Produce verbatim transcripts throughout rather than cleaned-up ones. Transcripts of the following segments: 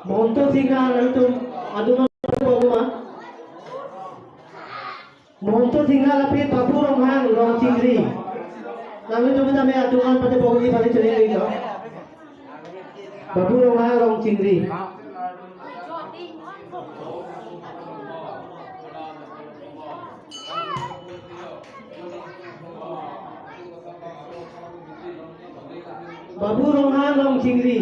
Mohonto Singha, nangtum adung an pade bom ma? Mohonto Singha lapen Babu Ronghang, Rongchingri. Nangtum tame adung an pade bom di pade chori lagi to. Babu Ronghang, Rongchingri. Babu Ronghang, Rongchingri.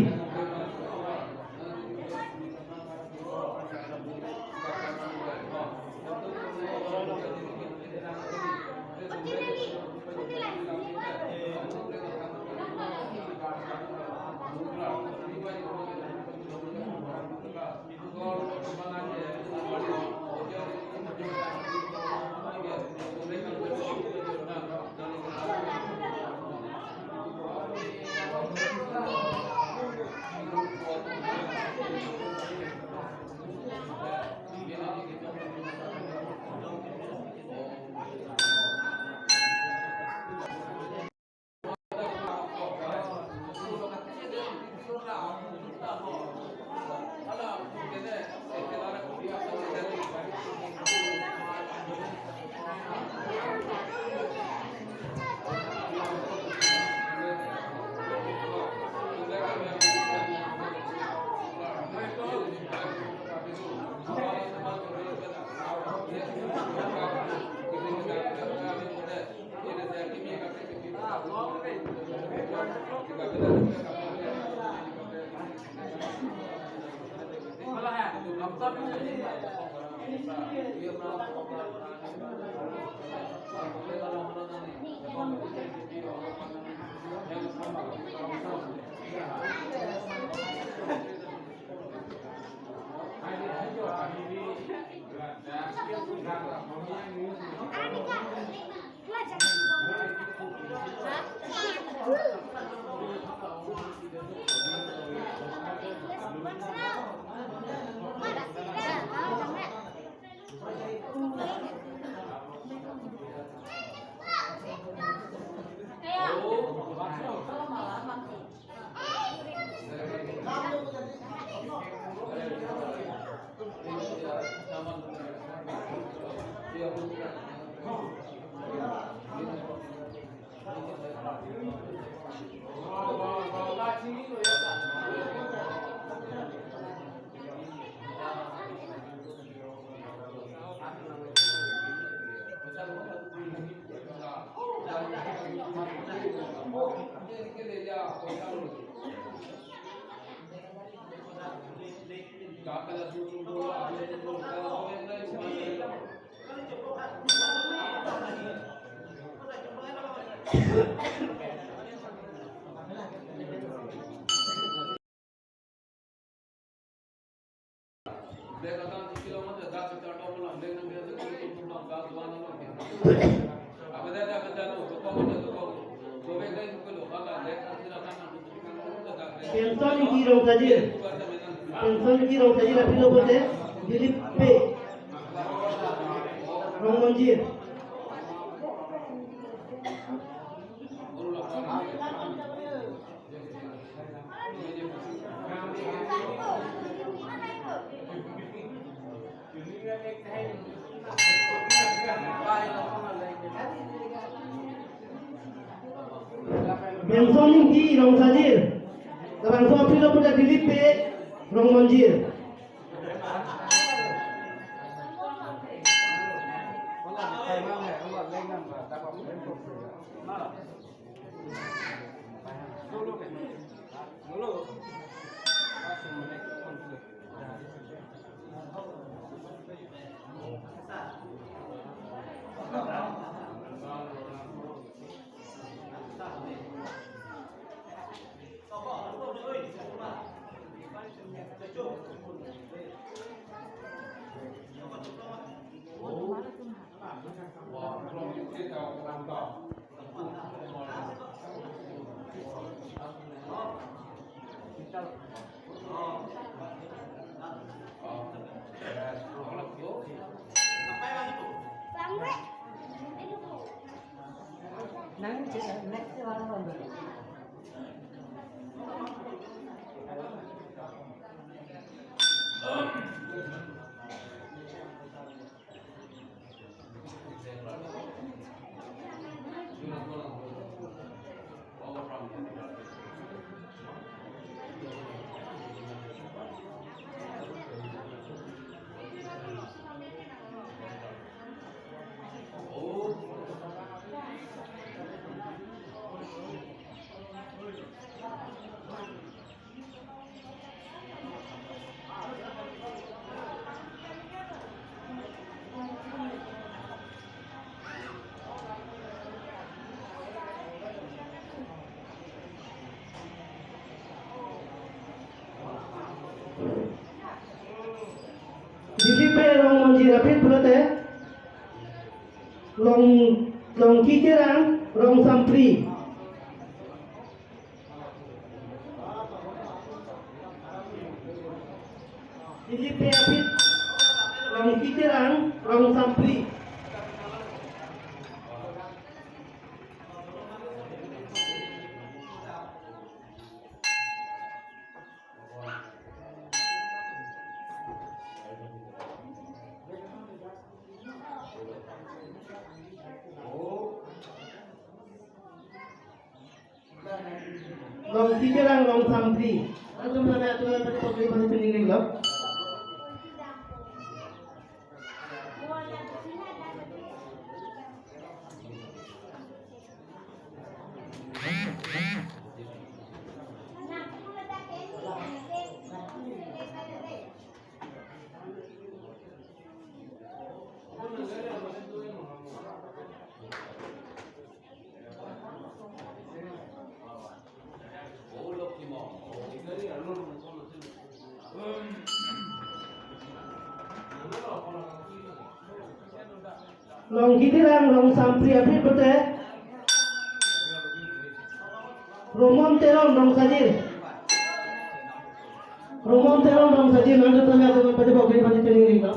Pension Ingti Rongchajir. Pension Ingti Rongchajir aphi lo pulote Dilip Bey, Rongmonjir. Pension Ingti Rongchajir. Labangso aphi lo pulote Dilip Bey, Rongmonjir. Dilipe Rongmonjir aphi pulote Long, Longki Terang, Rongsampri. Dilipe aphi Longki Terang, Rongsampri. Longki Terang, Rongsampri. Atum sampai atum sampai pokri pasi tuning ring lo. Longki Terang, Rongsampri aphi pulote Romon Teron, Rongsajir. Romon Teron, Rongsajir, nang tuh tanya tuh pada bok dari pada tuning ring lo.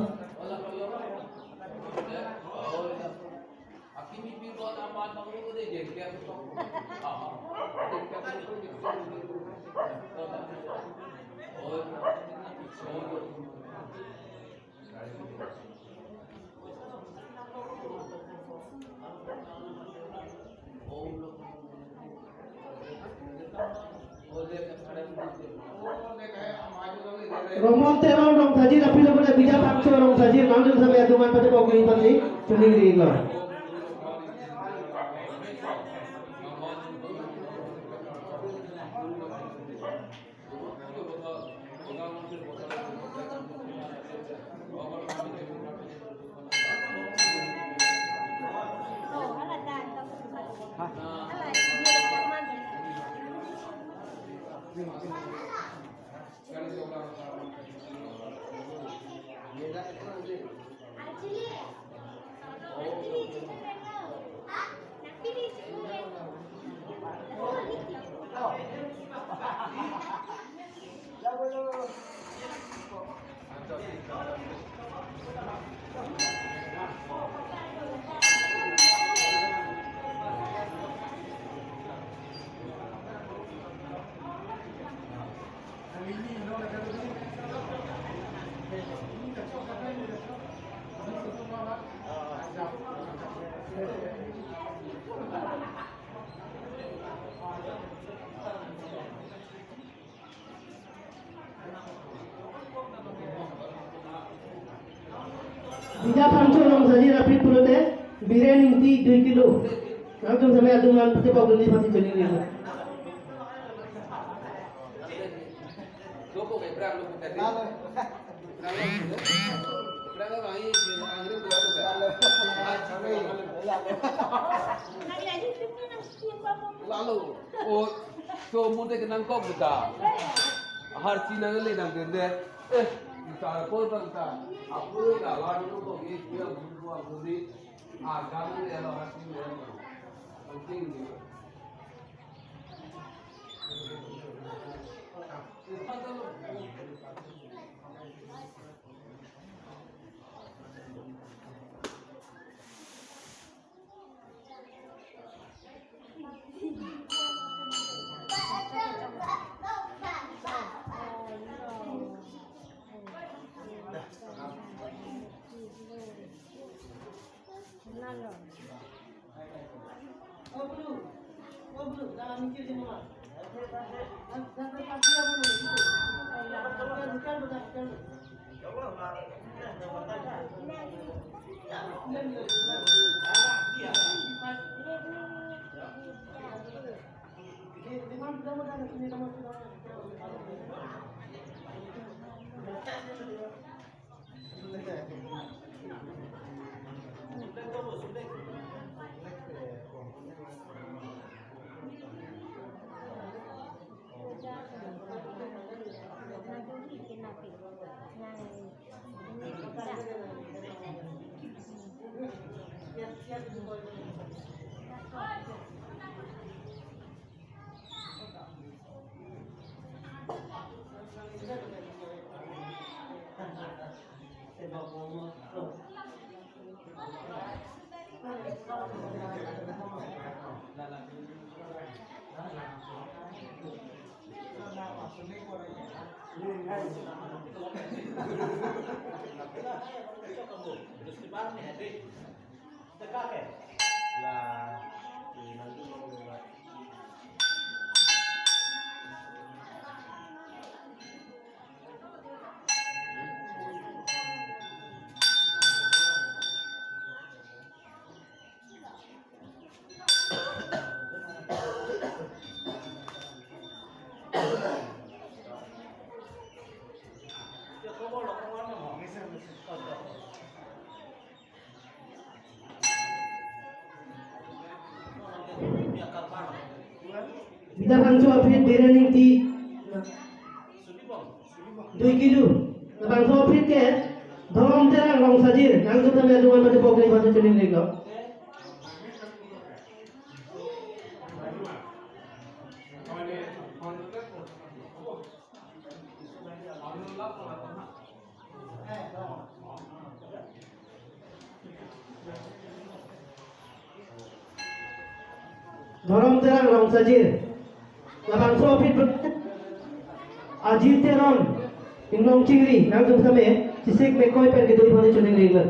Romon Teron, Rongsajir aphi lo pulote Bija Phangcho, Rongsajir, nang tuh sampai atum sampai pokri pasi tuning ring lo. Bija Phangcho, Rongsajir aphi pulote Biren Ingti, dui kilo. Nang tuh sampai atum sampai pokri pasi tuning ring lo. Lalo, o, so mo de nangkok buta. Har si nangle nang dende. Eh, buta ko bang ta. Apu la la ko ko ye ko apu ko apu di. Ah, kamu ya lo har si nangle. Penting. Bida bangso aphi Biren Ingti. Dui kilo. Labangso aphi ke Dhorom Terang Rongsajir. Nangtum tame aduman mate pokri batu chuning ring lo. Dhorom Terang Rongsajir. Labangso aphi Ajit Teron, Inglong Chingri, nangtum tame, chisik mekoi pen keduri bhani chuning ring lo.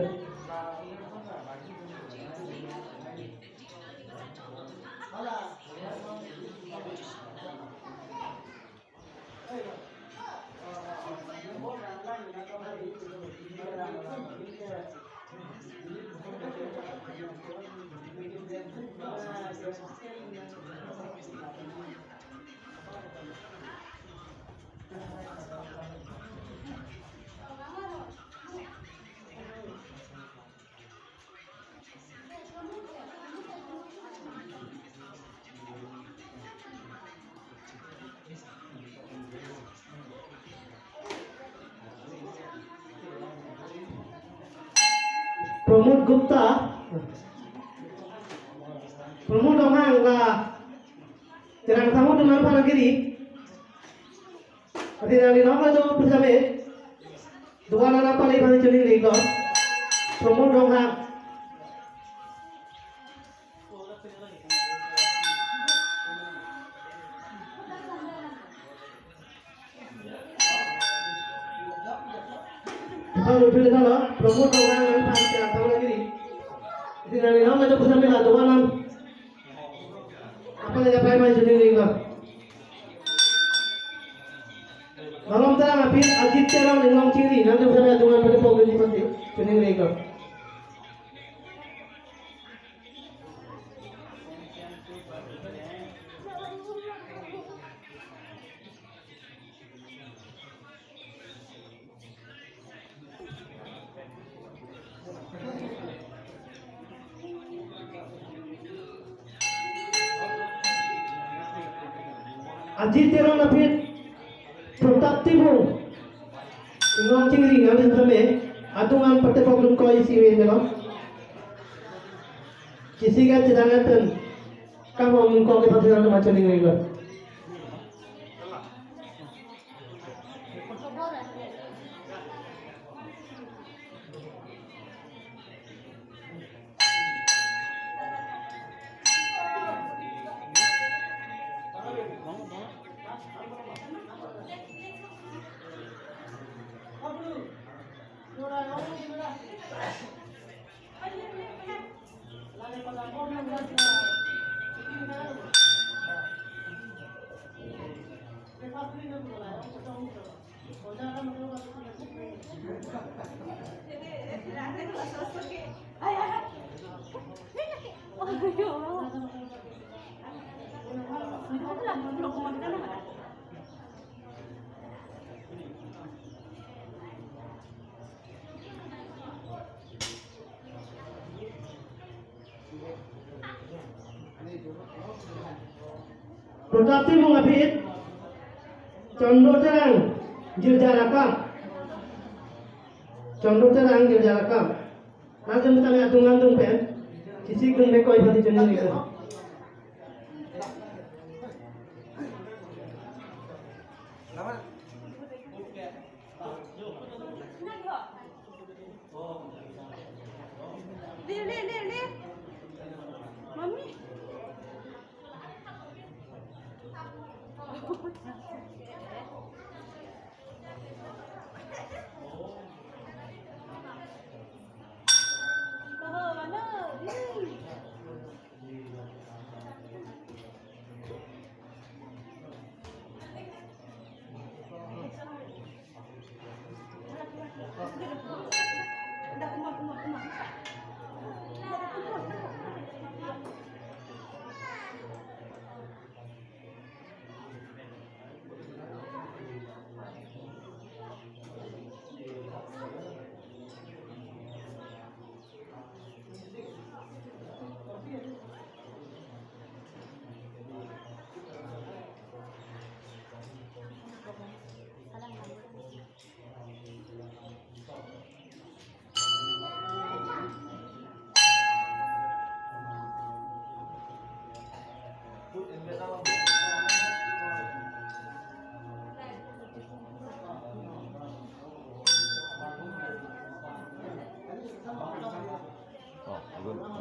Pramod Gupta, Pramod Ronghang la Terang Tangho Duman Phanagiri. Ati nang ni nong la do pusame. Duan anak pali bhani chuning ring lo. Pramod Ronghang. Kita lucu di sana, Pramod Ronghang nang phan Terang Tangho Phanagiri. Ati nang ni nong la do pusame la duan anak. Apa lagi apa yang main chuning ring lo? Dhorom Terang aphi Ajit Teron, Inglong Chingri, nangtum tame aduman mate pokri batu chuning ring lo. Ajit Teron aphi Protap Timung. Inglong chingri nang tame. Adung an patepok lun koi si ven melo. Kisi ka chedang aten. Kam om ko ke pathe nang ma chingri lo. Protap Timung aphi Chandra Terang, Jirja Rakam. Chandra Terang, Jirja Rakam. Nangjam tame adung an dung pen. Kisik dung me koi pati chunung iko. Le, le, le, le. Mami.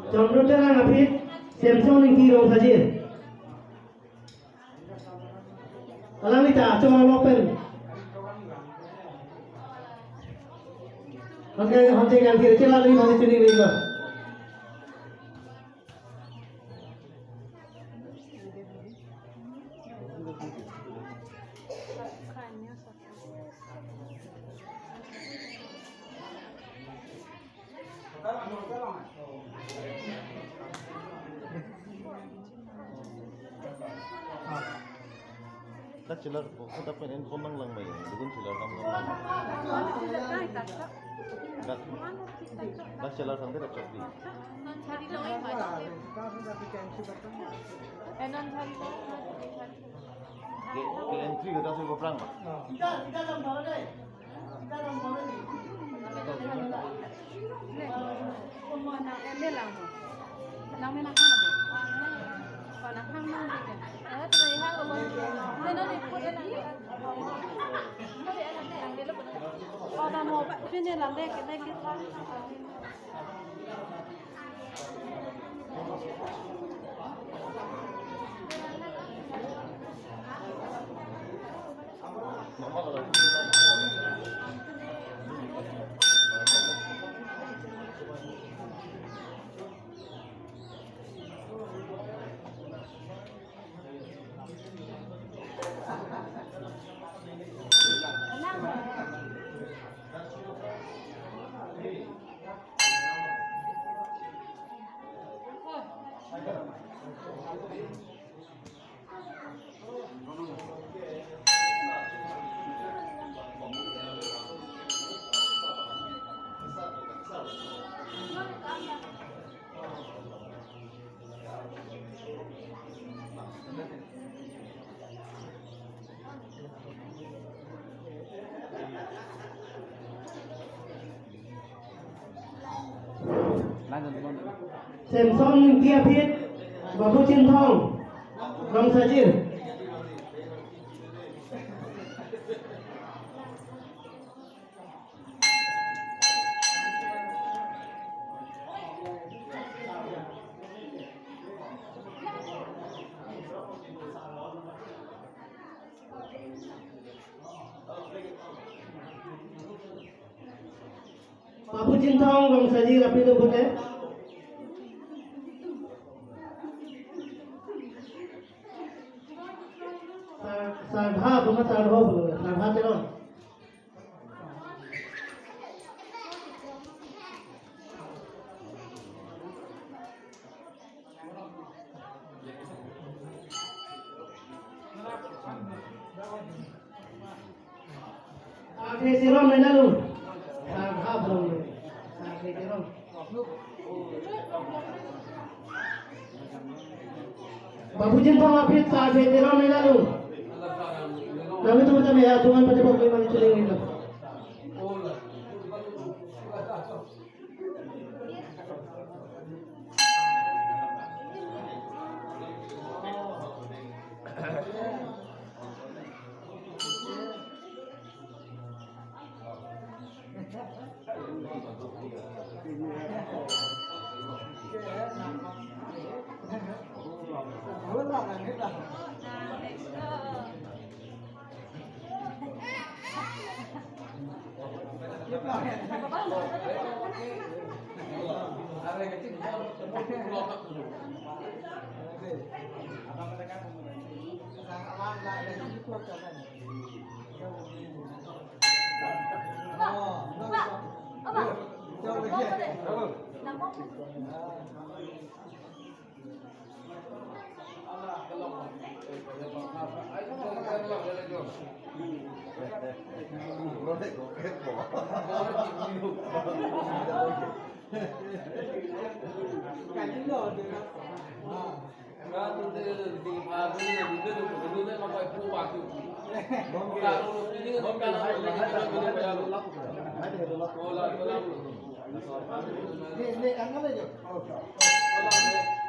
Chandra Terang aphi Samson Ingti Rongsaji. Alangli ta cholo pen. Hangke hangke ngan kiri kila li mani chuni li lo. Dak chelar ko, ko dak pen en ko nanglang mai, dugun chelar kam nanglang. Dak, dak chelar sang de dak chok di. Ke, ke entry kita sih berperang, Pak. Samson Ingti aphi Babu Chinthong, Rongsajir. Babu Chinthong, Rongsajir aphi do pute. Sar-, sardha, buma sardha, sardha Teron. Sardha Teron mena lo. Sardha Teron. Sardha Teron. Babu Chinthong aphi Sardha Teron mena lo. Nami tu macam ya, tuan pada pokok lima ni chuling ni tu.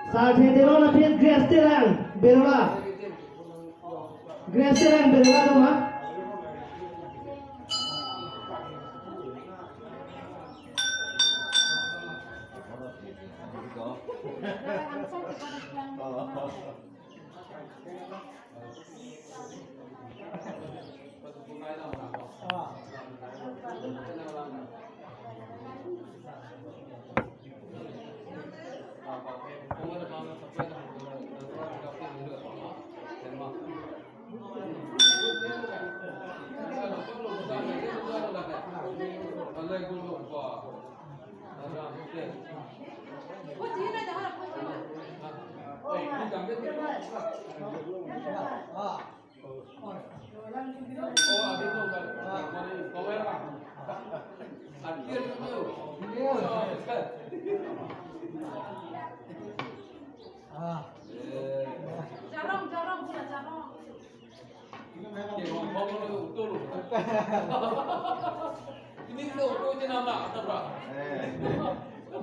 Sardha Teron aphi Grace Terang, Berula. Grace Terang, Berula do ma? Jarong, jarong, pura jarong.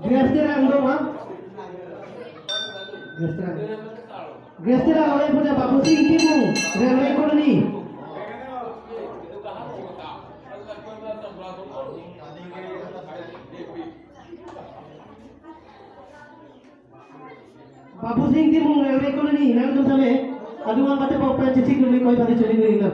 Grace Terang do ma? Grace Terang. Grace Terang, oleh punya Babu Sing Timung, Railway Colony. Babu Sing Timung, Railway Colony, nangtum same, adu ang kate pok pen cicik dulu koi pati curi dulu.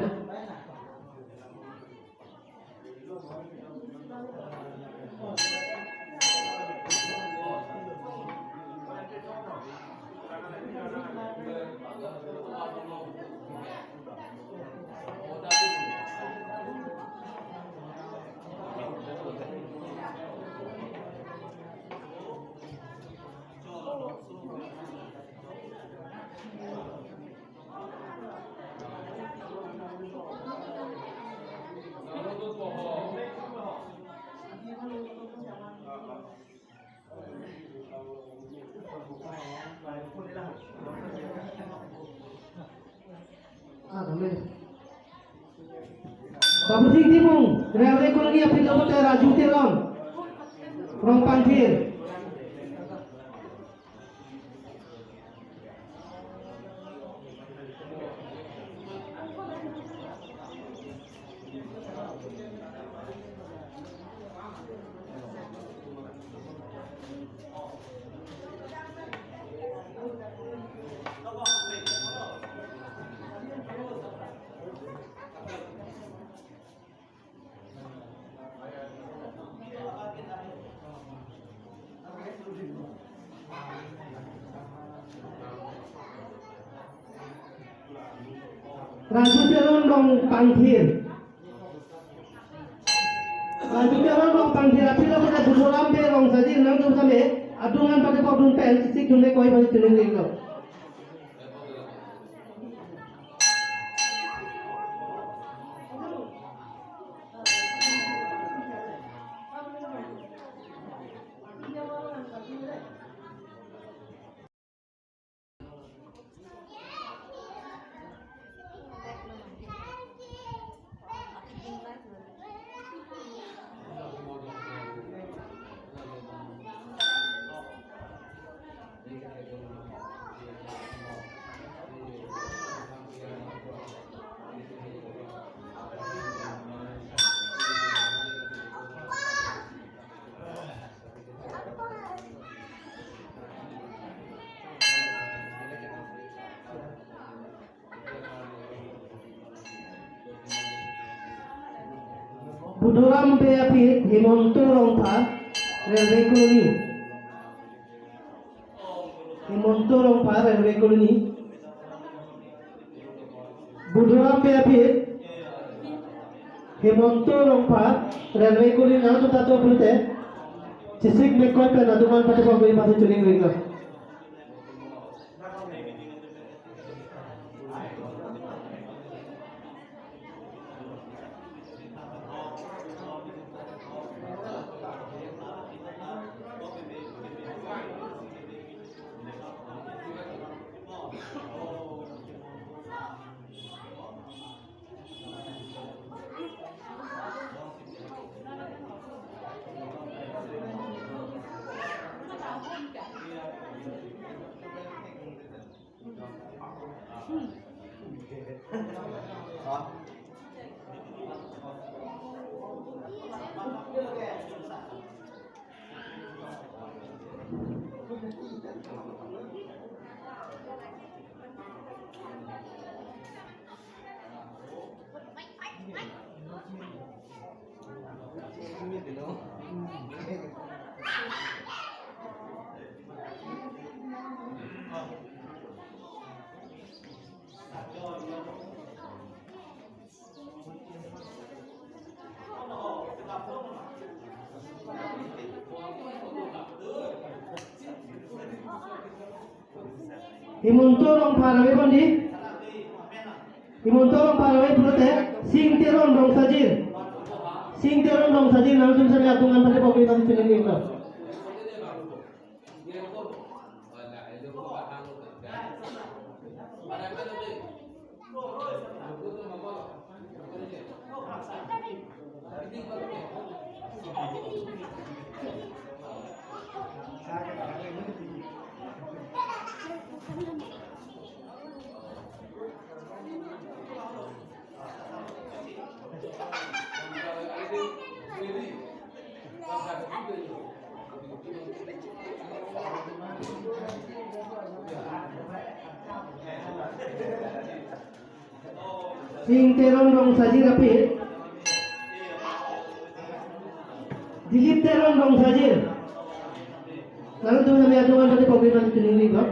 Ah, dame. Babu Sing Timung, Railway Colony aphi lo pute Raju Teron, Rongpangthir. Raju Teron Rongpangthir. Raju Teron Rongpangthir aphi lo pada Budoram Bey Rongsaji, nangtum same adung an pate pokdun pen, chesik dunde koi pate tuning ring lo. Budoram Bey aphi Hemanta Rongphar, Railway Colony. Hemanta Rongphar, Railway Colony. Budoram Bey aphi Hemanta Rongphar, Railway Colony, nangtum ta do pulote, chesik me koi pen adung an pate pokdun pate tuning ring lo. Hemanta Rongphar ave kondi? Hemanta Rongphar ave pulote, Sing Teron Rongsaji. Sing Teron Rongsaji, nangtum same adung an pate pokdun pate tuning ring lo. Sing Teron Rongsaji aphi Dilip Teron Rongsaji. Nangtum same adung an pate pokdun pate tuning ring lo.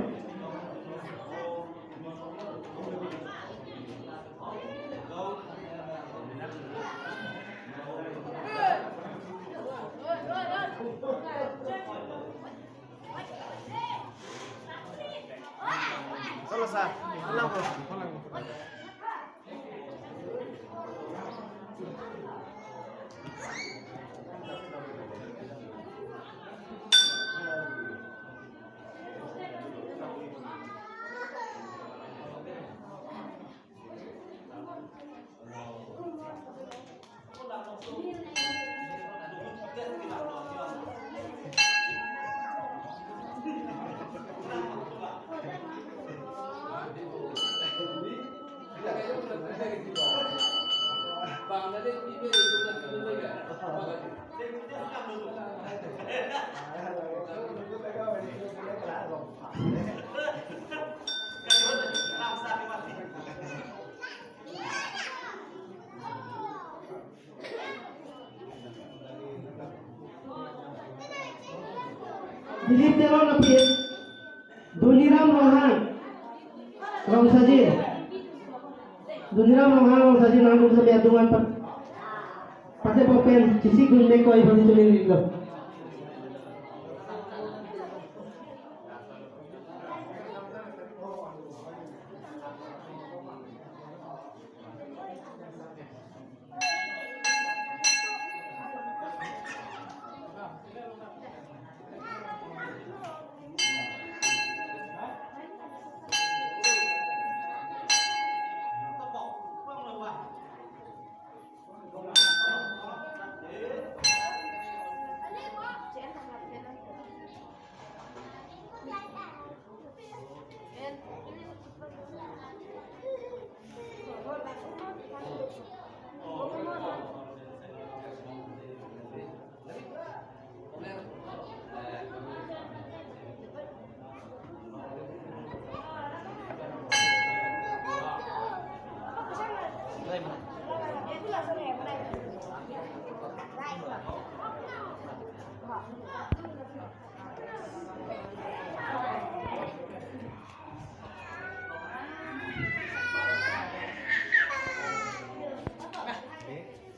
Solo sa, alang ko. Dilip Teron aphi Doniram Ronghang, Rongsaji. Doniram Ronghang, Rongsaji nangtum sitame adung an pat-, patebok pen chesik dun mek ko iphan choningri lo.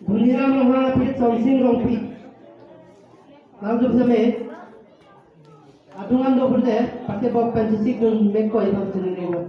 Doniram Ronghang aphi Somsing Rongpi. Nangtum sitame adung an do pute patebok pen chesik dun mek ko iphan choningri lo.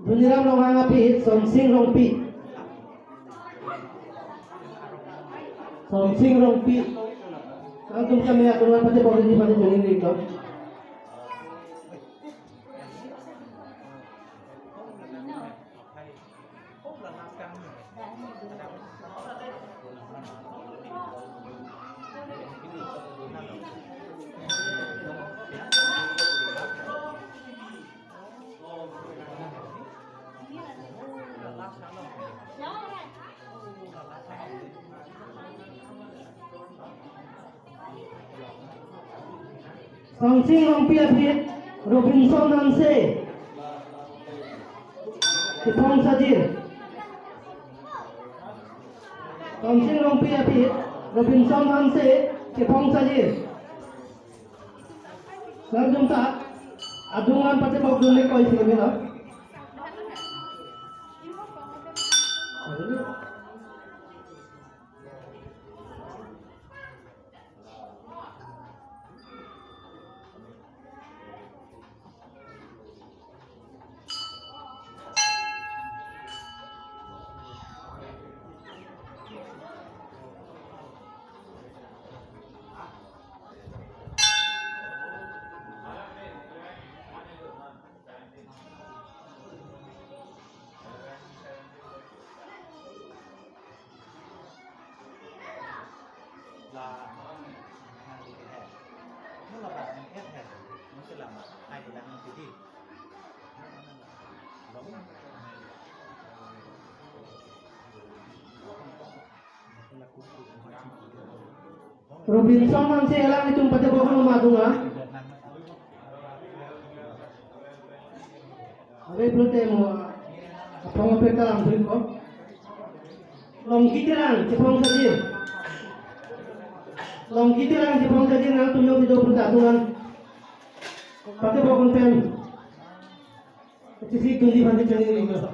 Doniram Ronghang aphi Somsing Rongpi. Somsing Rongpi. Nangtum sitame adung an patebok dun iphan choningri lo. Somsing Rongpi aphi Robinson Hanse, Chephong Sajir. Somsing Rongpi aphi Robinson Hanse, Chephong Sajir. Nangtum ta adung an patebok dun mek ko isi kami lo. Robinson Hanse alanglitum patebok ma adung an. Ave pulote mo aphrang aphrang kalam dun ko. Longki Terang, Chephong Sajir. Longki Terang, Chephong Sajir, nangtum jongsi do pulote adung an patebok pen chesik dun iphan choningri lo.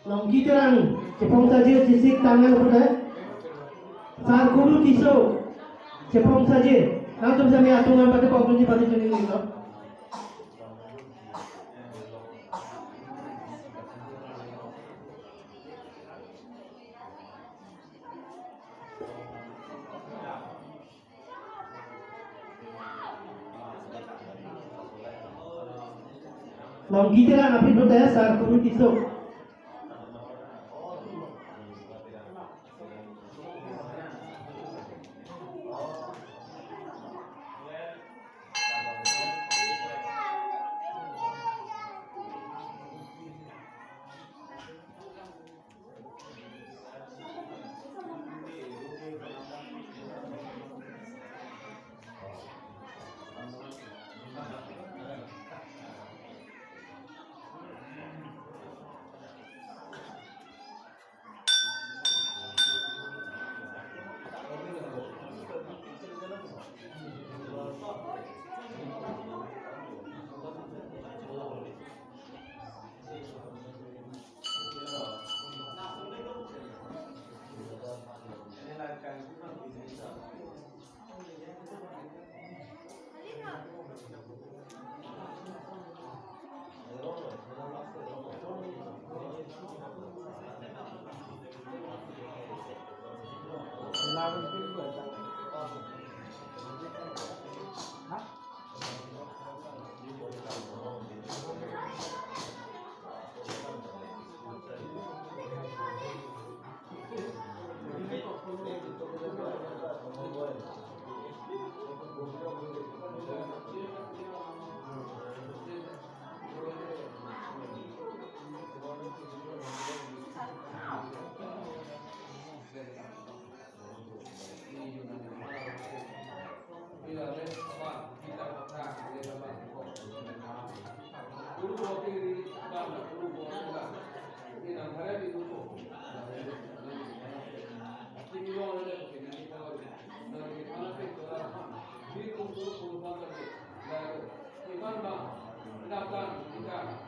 Longki Terang, Chephong Sajir, chesik tang an pute. Sarkuru Tisso, Chephong Sajir. Nangtum sitame adung an patebok dun iphan choningri lo. Longki Terang aphi do te, sar kuru Tisso.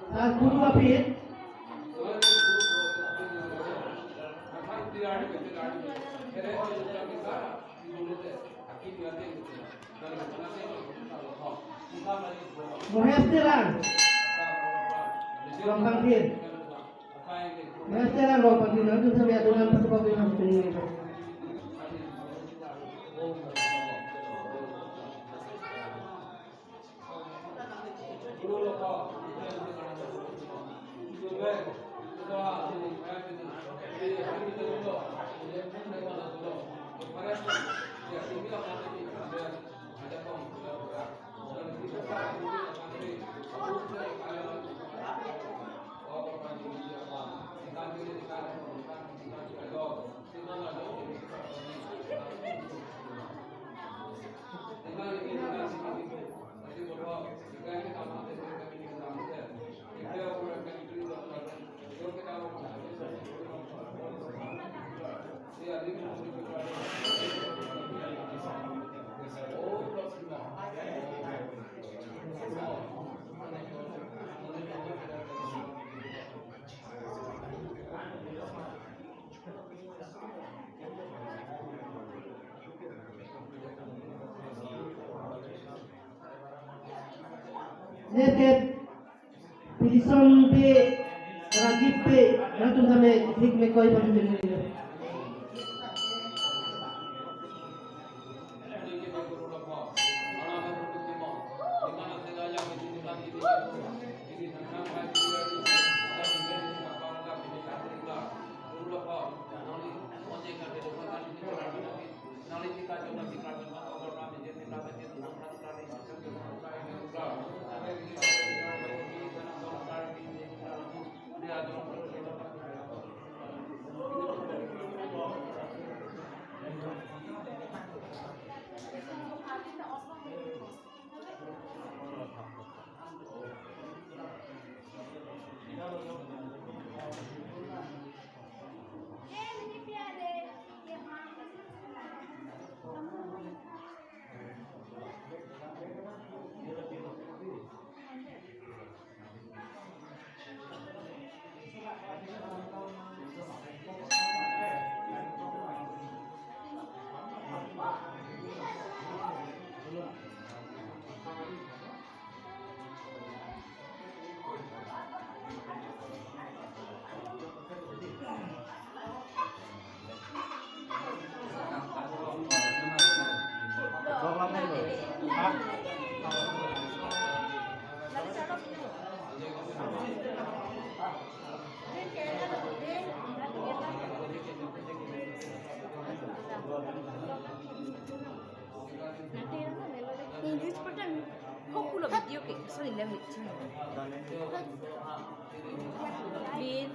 Sar kuru aphi. Mohesh Terang. Rongpangthir. Mohesh Terang, Rongpangthir, nanglitum sami adungan pasupok pi ham sini. Next step, Pilison Bey, Rajiv Bey, nanglitum sami thik me koi pon chini. English patan. Kok pulo video ke, sorry, language. Wait.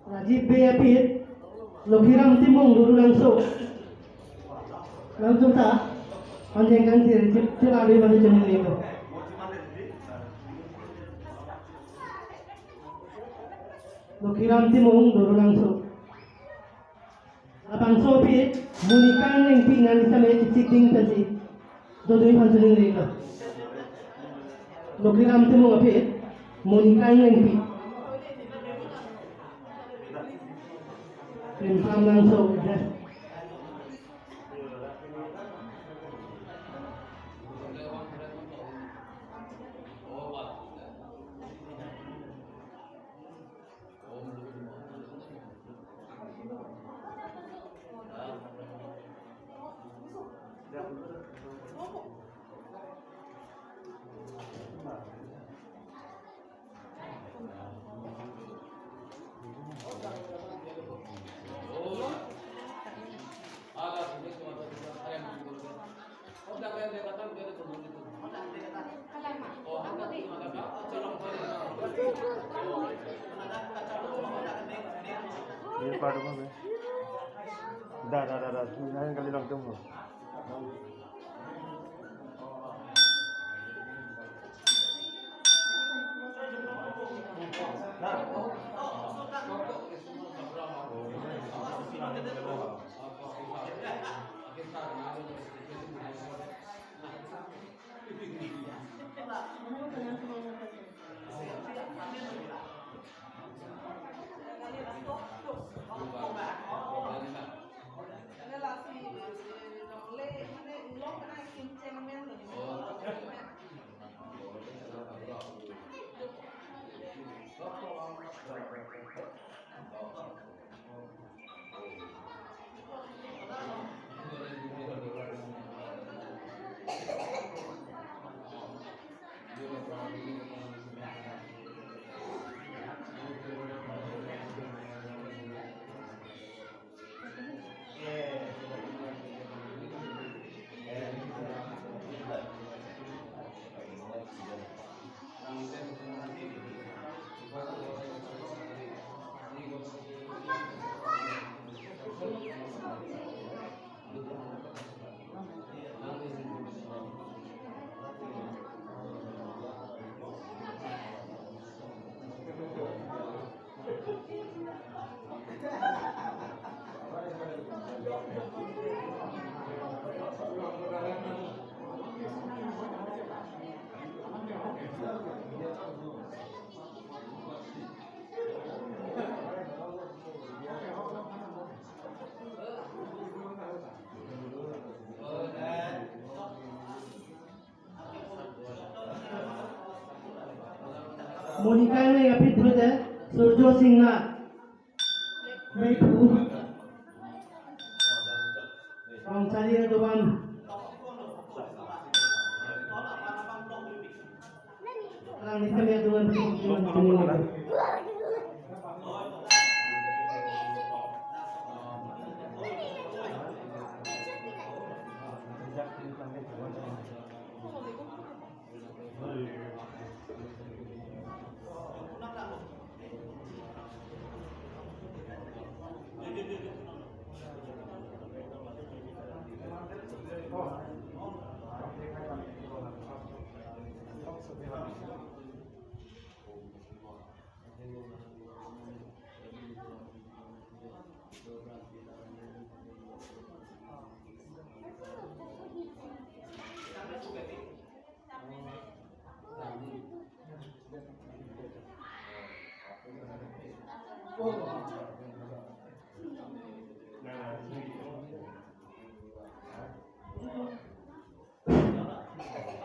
Rajiv Bey aphi, Lokhiram Timung Durulangso. Langso ta, anjeng kan sir, cip, cip, adi mati cemil itu. Lokhiram Timung Durulangso. Labangso aphi, Monika Engti nangli same chikding pensi. Dodoi phan chuning leka. Lokhiram Timung aphi, Monika Engti. Krimsam Langso, yes. Ini part apa, Be? Dah, dah, dah, dah. Ini kali langsung. Monika ne aphi pulote Surjo Singha. Meiphu. Rongchari adovan. Rang ni kami adovan.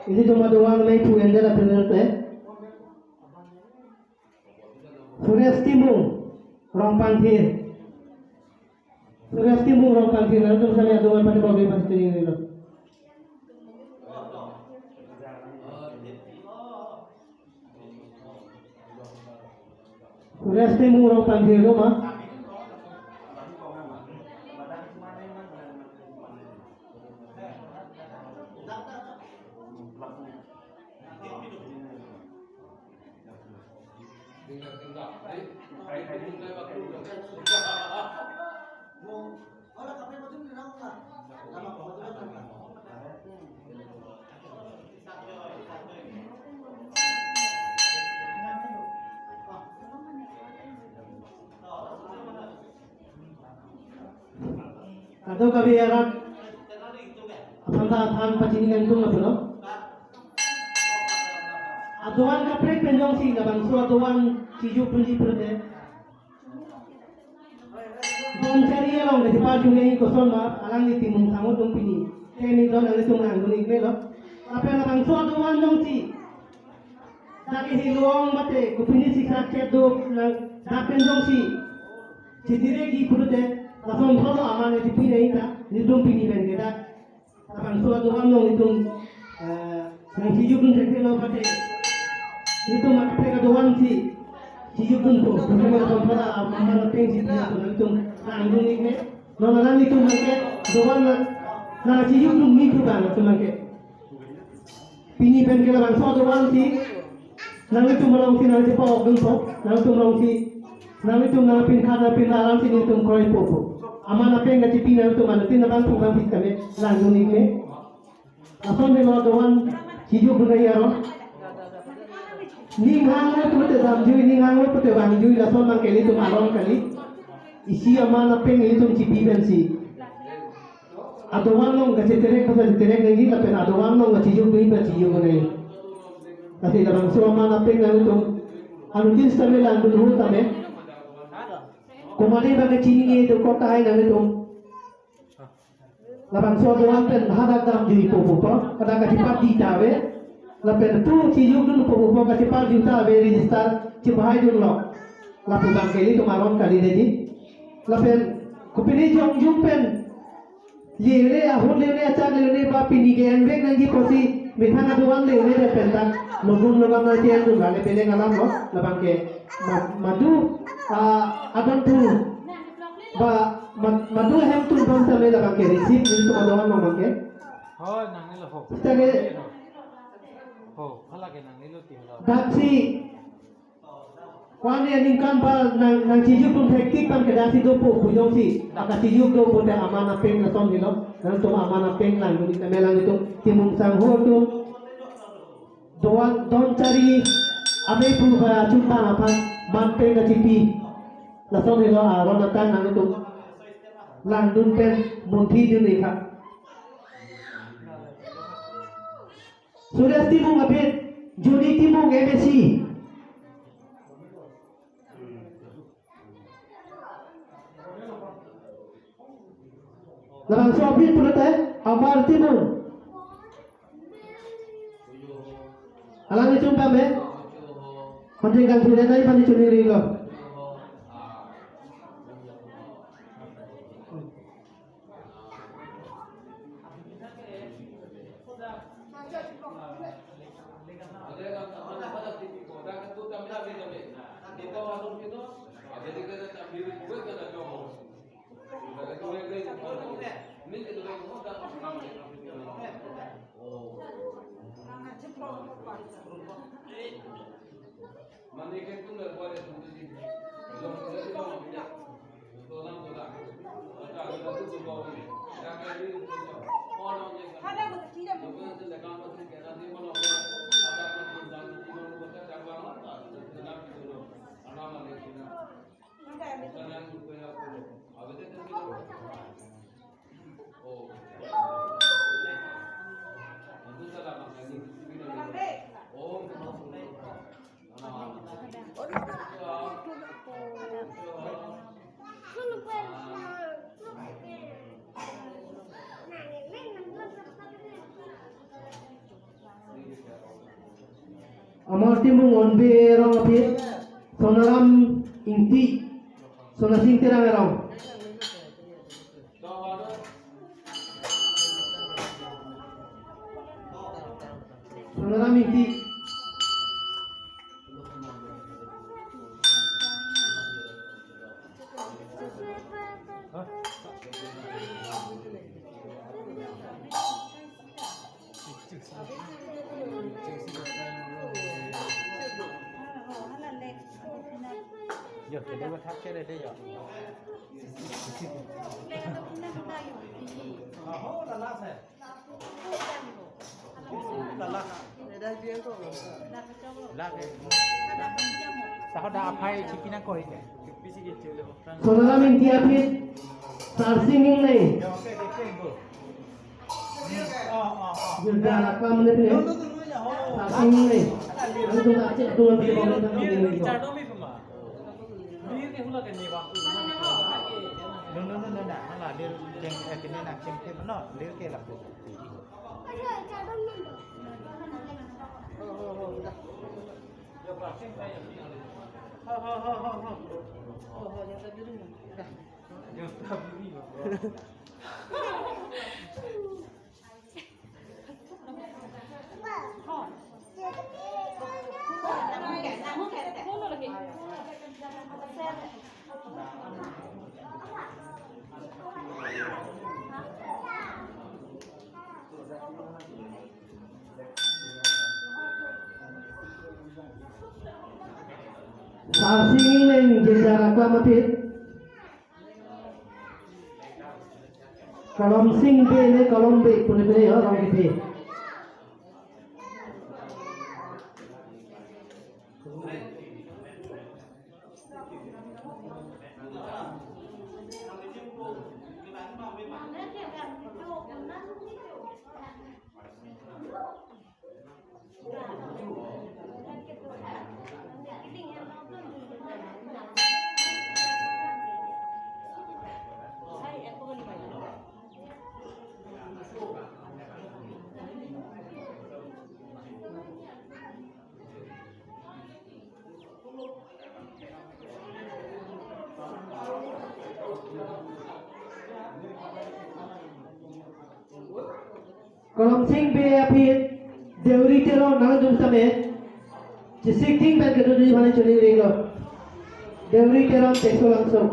Ilitum adovan meiphu endera penalty. Suresh Timung, Rongpangthir. Suresh Timung, Rongpangthir, nangtum sami adovan pati bagi pasti ini lo. Suresh Timung, Rongpangthir lo ma? Kadokave arat aphan ta aphan pachini nangtung lapulo. Adovan kaprek pen jongsi labangso adovan chijupdunji pulote, Rongchari along kachepajun nangji koson ma, alangli Timung Sangho atum pini kemi don, nanglitum nangdun-ik melo. Lapen labangso adovan jongsi dak helo-ong mate kopine siksak chet do nang, dak pen jongsi chedirekji pulote, lason thotlo aman chipi nangji ta, nelitum pini pen ke dak labangso adovan along itum, eh, nangchijupdun thekthe lo mate, nelitum kaprek adovan si chijupdunpo, lason thotlo aman ateng si itum nangdun-ik me. Non alanglitum abangke dovan na, nangchijupdun nangji pu abang atum abangke. Pini pen ke labangso adovan si nanglitum along si nangchepa-okdunpo, nangtum along si Nangtum nangpin khan nangpin alam si nangtum kroipo pu. Aman apeng kachipi nangtum anuttin abang pu bang pit kami langdun ik me. Lason helo doan chijuk dunai aron. Ning hanglo pute damjui, ning hanglo pute vangjui, lason abang ke ilitum aron kali. Isi aman apeng ilitum chipi pensi. Adovan along kachiterek pu kachiterek nangji lapen adovan along kachijuk dunji pu chijuk nangji. Lasi labangso aman apeng nangtum anuttin sitame langdun ahut tame. Komat abang kachinine dokok tahai nangtum. Labangso adovan pen hadak damjuipo pu pu, hadak kachipat di ta ave. Lapen pu chijuk dunpo pu pu kachipat di ta ave, register chibahai dunlo. Lapu abang ke ilitum aron kali dei. Lapen kopine jongjung pen lele ahut lele achak lele ba pini ke-en vek nangji pusi methang adovan lele de pen ta logun logan na ke-en dun lale peleng alam lo, labang ke ma-, madu, ah, adan tu ba ma-, madu hem tu bang sitame labang ke receive nelitum adovan abang ke. Ho, nangnelo ho. Sitame ho, hala ke nangnelo ti hala. Daksi Kwani aningkan ba nang, nangchijuk dun hektik abang ke daksi dopo pu jongsi. Aka chijuk dopo te aman apeng lason helo. Nangtum aman apeng langdun ik tame, nangtum Timung sangho atum. Doan don chari ame pu ba chumbang aphan man peng kachipi. Lason helo aron atang nangtum langdun pen munthi dun ik tha. Suresh Timung aphi, Juni Timung M A C. Labangso aphi pulote, Amar Timung. Alang ichum kame. Panjang kan sudah tadi panjang sudah ring lo. Amar Timung Onbe arong aphi, Sonaram Ingti, Sonasing Terang arong. Sonaram Ingti. Yo, kedua thak kere de yo. Aho, lala sa. Lala. Lala ke. Sahoda aphai chipi nangkok ke. Sonaram Ingti aphi, Sarsing Ingnei. Yo, oke, oke, oke, bo. Jirga alak lam ne pine. Sarsing Ingnei. Ang tu tak cek tuan di bawah tak cek ini. No, no, no, no, no. Hala, dir jeng, eh, kene nak jeng ke, no, dir ke lapu. Arsing Engleng Jirja Raklam aphi. Kolom Sing Bey ne Kolom Bey pu ne pine yo rong kithi. Kolom Sing Bey aphi Deuri Teron nangtum tame. Chisik ting pen kedo di mane chuni ring lo. Deuri Teron Teso Langso.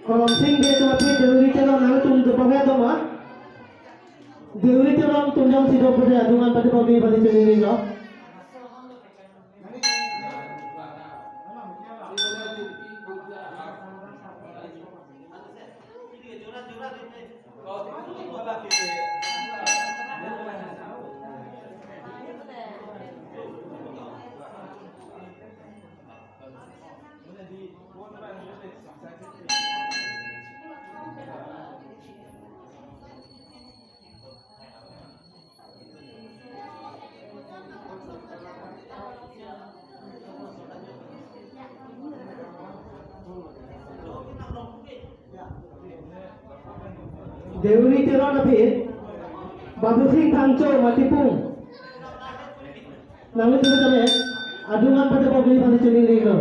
Kolom Sing Bey atum aphi Deuri Teron nangtum dopo ke doma. Deuri Teron atum jongsi dopo ke adung an pate pagi pate chengri lo. Deuri Teron aphi, Babusing Phangcho Matipung. Nangtum tame, adung an pate pagi pate chengri lo.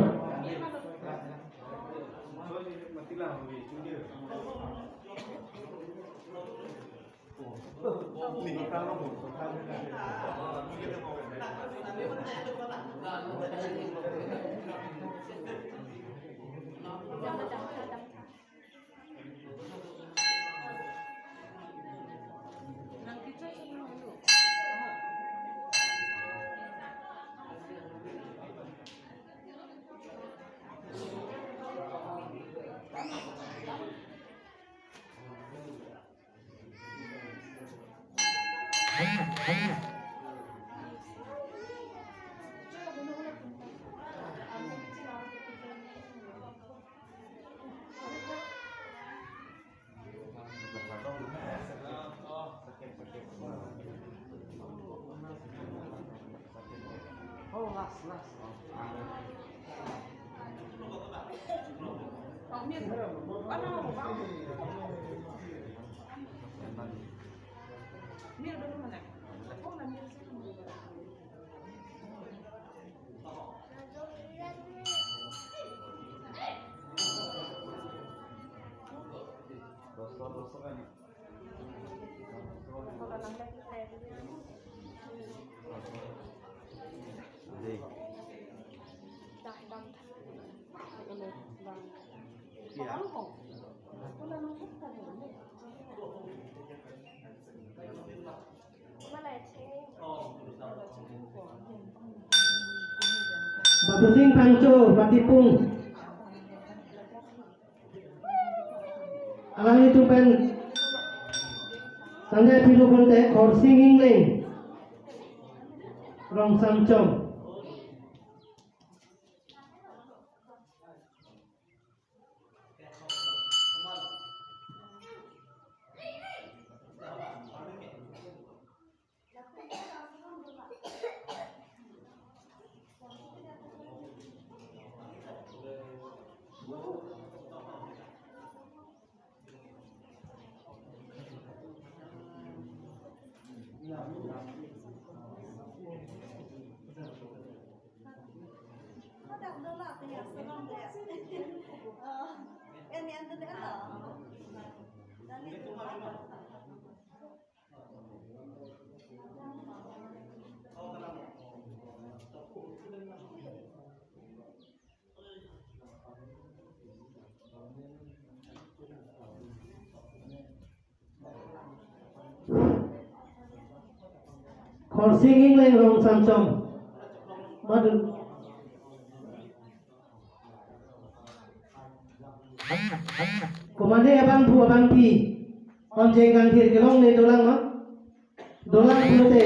Oh, last, last. Babusing Phangcho Matipung. Alanglitum pen tangte pilo pulote Khorsing Engleng. Rongsamchong. Khorsing Engleng, Rongsamchong. Madu. Komatne abangphu abangphi Honjeng Kangthir kelongle dolang ma? Dolang pulote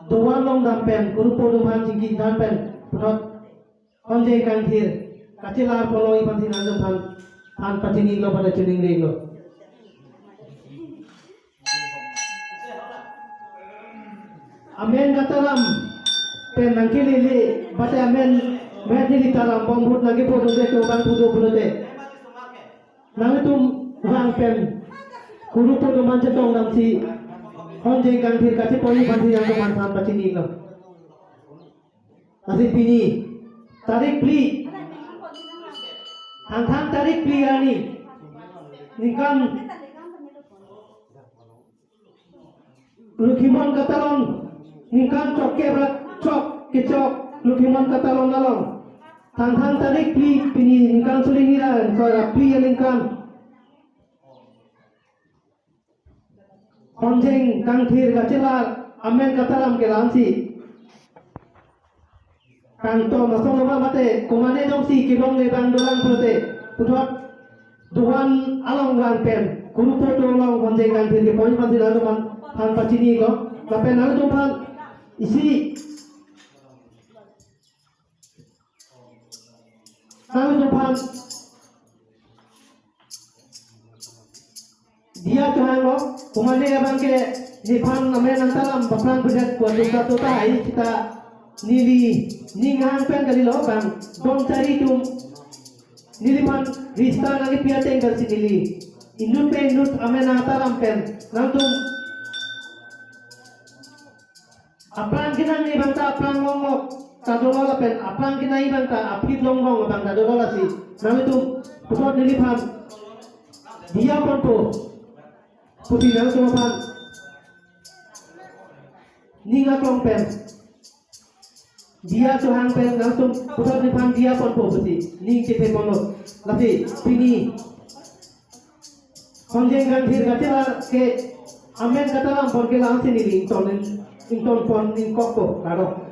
doan longdam pen, kurupo atum aphan chingki than pen, puthot Honjeng Kangthir kachelar ponlongji aphansi nangtumphan than pachini-iklo, pada chiningrilo. Amen kataram pen nangkelele, bate amen, amen neli taram bom ahut nangkepo dunde ke abangphu do pulote, nangtum vang pen kurupo atum aphan chetong damsi Honjeng Kangthir kacheponji aphansi nangtumphan than pachini-iklo. Lasi pini tarik phli, Thangthang tarik phli arni, ningkan Lokhimon Katalon, ningkan chok kep ra chok kechok Lokhimon Katalon along, Thangthang tarik phli, pini ningkan suri hini ra, sora phli aningkan Honjeng Kangthir kachelar amen kataram ke la-ansi. Kangton asong nama mate komatne jongsi kelongle abang dolang pulote, puthot doan along vang pen, kurupo atum along Honjeng Kangthir keponji aphansi nangtumphan than pachini-iklo. Lapen nangtumphan isi nangtumphan diya chohanglo, komatne abang ke nephan amen nangtaram paphrang pedet kuat duka tota hai kita neli ning hang pen kalilo bang dong chari atum neliphan rista nangkepi ateng kalsi neli inut pen inut amen nangtaram pen nangtum aphrang kenangji abang ta aphrang longlok ta dolo lapen aphrang kenangji abang ta aphi longlok abang ta dolo lasi nangtum puthot neliphan diya ponpo pusi nangtum aphan ning aklong pen diya chohang pen nangtum puthot neliphan diya ponpo pusi ning chethe ponlo. Lasi pini Honjeng Kangthir kachelar ke amen kataram pon ke la-ansi neli ington, ington pon ingkokpo, karo.